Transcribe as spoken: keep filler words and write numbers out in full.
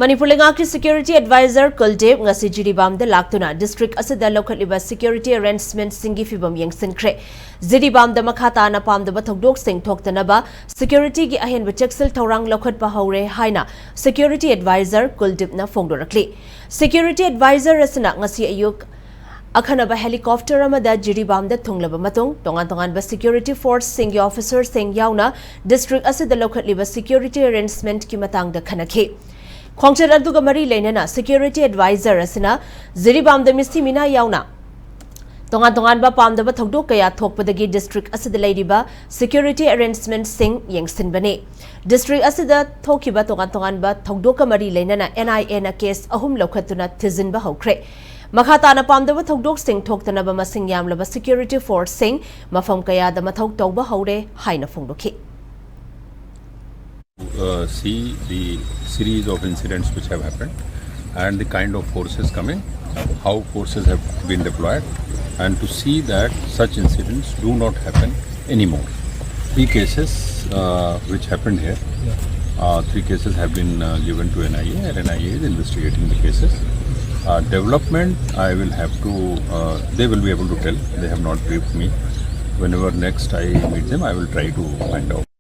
ꯃꯅꯤꯄꯨꯔ ꯂꯩꯉꯥꯛꯀꯤ security adviser ꯀꯨꯜꯗꯤꯞ ꯉꯁꯤ ꯖꯤꯔꯤꯕꯥꯝꯗ ꯂꯥꯛꯇꯨꯅ ꯗꯤꯁꯇ꯭ꯔꯤꯛ ꯑꯁꯤꯗ ꯂꯧꯈꯠꯂꯤꯕ ꯁꯦꯀ꯭ꯌꯨꯔꯤꯇꯤ ꯑꯦꯔꯦꯟꯖꯃꯦꯟꯠꯁꯤꯡꯒꯤ ꯐꯤꯚꯝ ꯌꯦꯡꯁꯤꯟꯈ꯭ꯔꯦ꯫ ꯖꯤꯔꯤꯕꯥꯝꯗ ꯃꯈꯥ ꯇꯥꯅ ꯄꯥꯝꯗꯕ ꯊꯧꯗꯣꯛꯁꯤꯡ ꯊꯣꯛꯇꯅꯕ ꯁꯦꯀ꯭ꯌꯨꯔꯤꯇꯤꯒꯤ ꯑꯍꯦꯟꯕ ꯆꯦꯛꯁꯤꯜ ꯊꯧꯔꯥꯡ ꯂꯧꯈꯠꯄ ꯍꯧꯔꯦ ꯍꯥꯏꯅ ꯁꯦꯀ꯭ꯌꯨꯔꯤꯇꯤ ꯑꯦꯗꯚꯥꯏꯖꯔ ꯀꯨꯜꯗꯤꯞꯅ ꯐꯣꯡꯗꯣꯔꯛꯂꯤ꯫ ꯁꯦꯀ꯭ꯌꯨꯔꯤꯇꯤ ꯑꯦꯗꯚꯥꯏꯖꯔ ꯑꯁꯤꯅ ꯉꯁꯤ ꯑꯌꯨꯛ ꯑꯈꯟꯅꯕ ꯍꯦꯂꯤꯀꯣꯞꯇꯔ ꯑꯃꯗ ꯖꯤꯔꯤꯕꯥꯝꯗ ꯊꯨꯡꯂꯕ ꯃꯇꯨꯡ, ꯇꯣꯉꯥꯟ ꯇꯣꯉꯥꯟꯕ ꯁꯦꯀ꯭ꯌꯨꯔꯤꯇꯤ ꯐꯣꯔꯁꯁꯤꯡꯒꯤ ꯑꯣꯐꯤꯁꯔꯁꯤꯡ ꯌꯥꯎꯅ ꯗꯤꯁꯇ꯭ꯔꯤꯛ ꯑꯁꯤꯗ ꯂꯧꯈꯠꯂꯤꯕ ꯁꯦꯀ꯭ꯌꯨꯔꯤꯇꯤ ꯑꯦꯔꯦꯟꯖꯃꯦꯟꯠꯀꯤ ꯃꯇꯥꯡꯗ ꯈꯟꯅꯈꯤ꯫ ꯈꯣꯡꯆꯠ ꯑꯗꯨꯒ ꯃꯔꯤ ꯂꯩꯅꯅ ꯁꯦꯀ꯭ꯌꯨꯔꯤꯇꯤ ꯑꯦꯗꯚꯥꯏꯖꯔ ꯑꯁꯤꯅ ꯖꯤꯔꯤꯕꯥꯝꯗ ꯃꯤꯁꯤ ꯃꯤꯅꯥ ꯌꯥꯎꯅ ꯇꯣꯉꯥꯟ ꯇꯣꯉꯥꯟꯕ ꯄꯥꯝꯗꯕ ꯊꯧꯗꯣꯛ ꯀꯌꯥ ꯊꯣꯛꯄꯗꯒꯤ ꯗꯤꯁꯇ꯭ꯔꯤꯛ ꯑꯁꯤꯗ ꯂꯩꯔꯤꯕ ꯁꯦꯀ꯭ꯌꯨꯔꯤꯇꯤ ꯑꯦꯔꯦꯟꯖꯃꯦꯟꯠꯁꯤꯡ ꯌꯦꯡꯁꯤꯟꯕꯅꯤ꯫ ꯗꯤꯁꯇ꯭ꯔꯤꯛ ꯑꯁꯤꯗ ꯊꯣꯛꯈꯤꯕ ꯇꯣꯉꯥꯟ ꯇꯣꯉꯥꯟꯕ ꯊꯧꯗꯣꯛꯀ ꯃꯔꯤ ꯂꯩꯅꯅ ꯑꯦꯟ ꯑꯥꯏ ꯑꯦꯅ ꯀꯦꯁ ꯑꯍꯨꯝ ꯂꯧꯈꯠꯇꯨꯅ ꯊꯤꯖꯤꯟꯕ ꯍꯧꯈ꯭ꯔꯦ꯫ ꯃꯈꯥ ꯇꯥꯅ ꯄꯥꯝꯗꯕ ꯊꯧꯗꯣꯛꯁꯤꯡ ꯊꯣꯛꯇꯅꯕ ꯃꯁꯤꯡ ꯌꯥꯝꯂꯕ ꯁꯦꯀ꯭ꯌꯨꯔꯤꯇꯤ ꯐꯣꯔꯁꯁꯤꯡ ꯃꯐꯝ ꯀꯌꯥꯗ ꯃꯊꯧ ꯇꯧꯕ ꯍꯧꯔꯦ ꯍꯥꯏꯅ ꯐꯣꯡꯗꯣꯛꯈꯤ꯫ Uh, see the series of incidents which have happened and the kind of forces coming, how forces have been deployed, and to see that such incidents do not happen anymore. Three cases uh, which happened here, uh, three cases have been uh, given to N I A, and N I A is investigating the cases. Uh, development, I will have to, uh, they will be able to tell. They have not briefed me. Whenever next I meet them, I will try to find out.